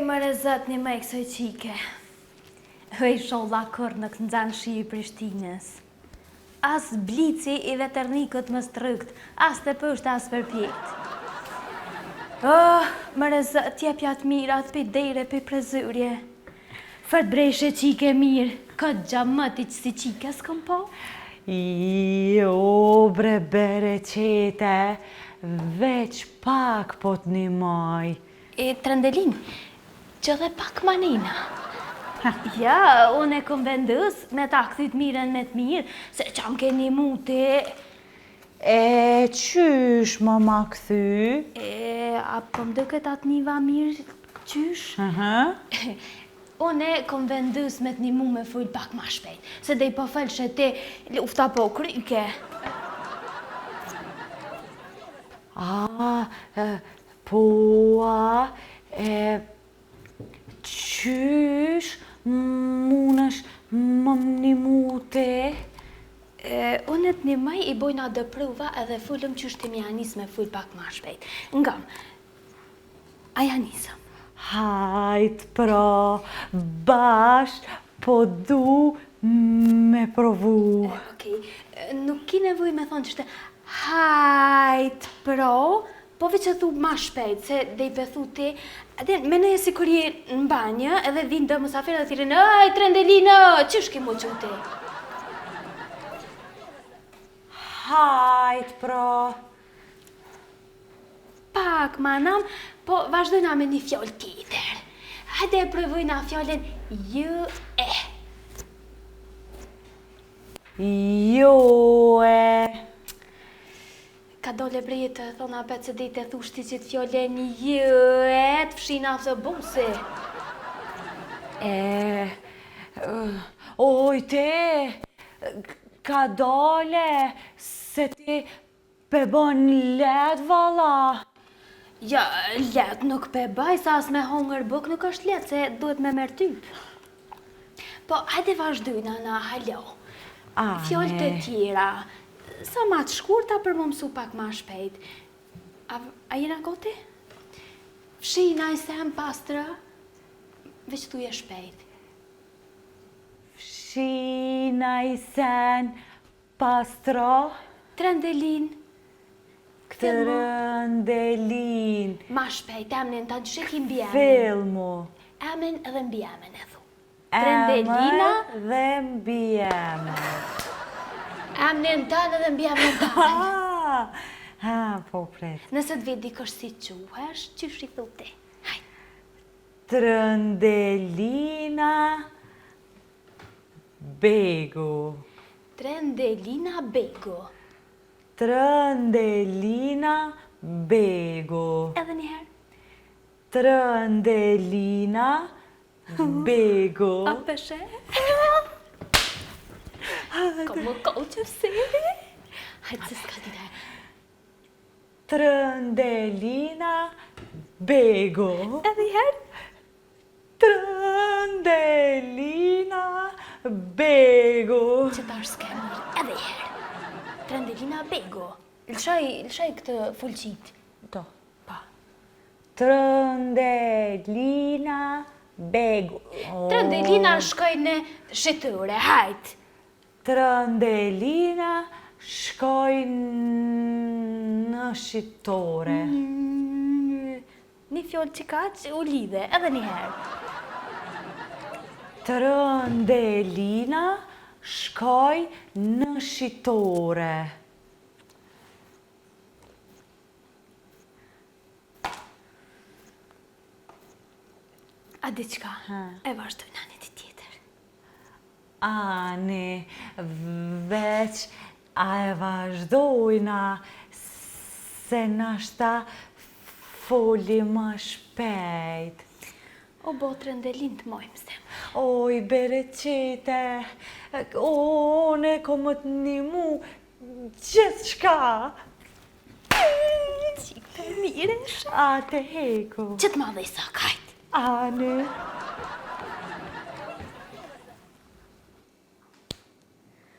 More Zot nimoj kësoj qike. Isholla kurrë nuk nxan shi i Prishtinës. As blici i Veternikut mos t'rrykt, as teposhtë as përpjetë. Oh, more Zot, jepja të mirat pi dere pi prezyrje. Fort bre ishe qike e mirë, kogja moti si qike s'kom pa. Jo bre bereqete, veç pak po t'nimoj. E Trëndelin, që dhe pak manina. Ja, unë e kom vendos me ta kthy t'mirën me t'mirë, se qa më ke nimu ti. E qysh me ma kthy? E, a po m'duket a t'niva mirë qysh? Unë e kom vendos me t'nimu me fol pak ma shpejt, se dej po folshe ti, lufta po kryke. A, Po a, e, qysh munësh me m'nimu ti? E, unë të nimoj i bojna do prova edhe folëm qysh ti me ja nis me fol pak ma shpejt. Ngam, a ja nisëm? Hajt pra, bash po du me provu. Okej, nuk ki nevojë me thonë qështu hajt pra, po veç e thu ma shpejt, se dej pe thu ti, edhe menoje sikur je në banjë edhe vijnë do musafirë dhe thirrin, ej, Trendelinë, qysh ki m'u çu ti? Hajt pra. Pak ma nam, po vazhdojna me një fjalë tjetër. Hajde e provojna fjalën J E. Jo e. Kadale bre të thona apet se dej të thush ti qitë fjalën J E të fshin autobusi. E, oj te, kadale, se ti Pe bon let valla. Ja, let nuk pe baj, se as me hongër bukë nuk është let, se duhet me merr typ. Po, hajde vazhdojna na, halo. Fjalë të tjera, sa ma të shkurta për m'u mësu pak ma shpejt. A, a jena gati? Fshi naj sen pastro, veç thuje shpejt. Fshi naj sen Pastro. Trëndelin. Trëndelin. Ma shpejt, emnin tan qysh e ki mbiemrin. Kthillmu. Emrin edhe mbiemrin e thu. Trëndelina. Emër dhe mbiemër. Emnin tan edhe mbiemrin tan. Ha, po pret. Nëse të vet dikush si quhesh, qysh i thu ti? Hajt. Trëndelina Begu. Trendelina Begu. Trëndelina Begu. Edhe një herë. Trëndelina Begu. A pe sheh? Ka më kallë që se. Hajde se s'ka dita. Trëndelina Begu. Edhe një herë. Trëndelina Begu. Që tash s'ke mirë, edhe një herë. Trëndelina Begu. Lëshoj, lëshoj këtë fulqit. To. Pa. Trëndelina Begu. Trëndelina shkoj në shitore, hajt. Trëndelina shkoj në shitore. Një fjalë që kaq u lidhe, edhe një herë. Trëndelina shkoi në shitore. A di çka? E vazhdojna një ditë tjetër. Ani, veç a e vazhdojna se nashta foli ma shpejt. O bo Trëndelin të moj mësim. Oj bereqete, unë kom me të nimu gjithçka. Qikë për mire A të heku. Që të madhe i sa kajt. Ani.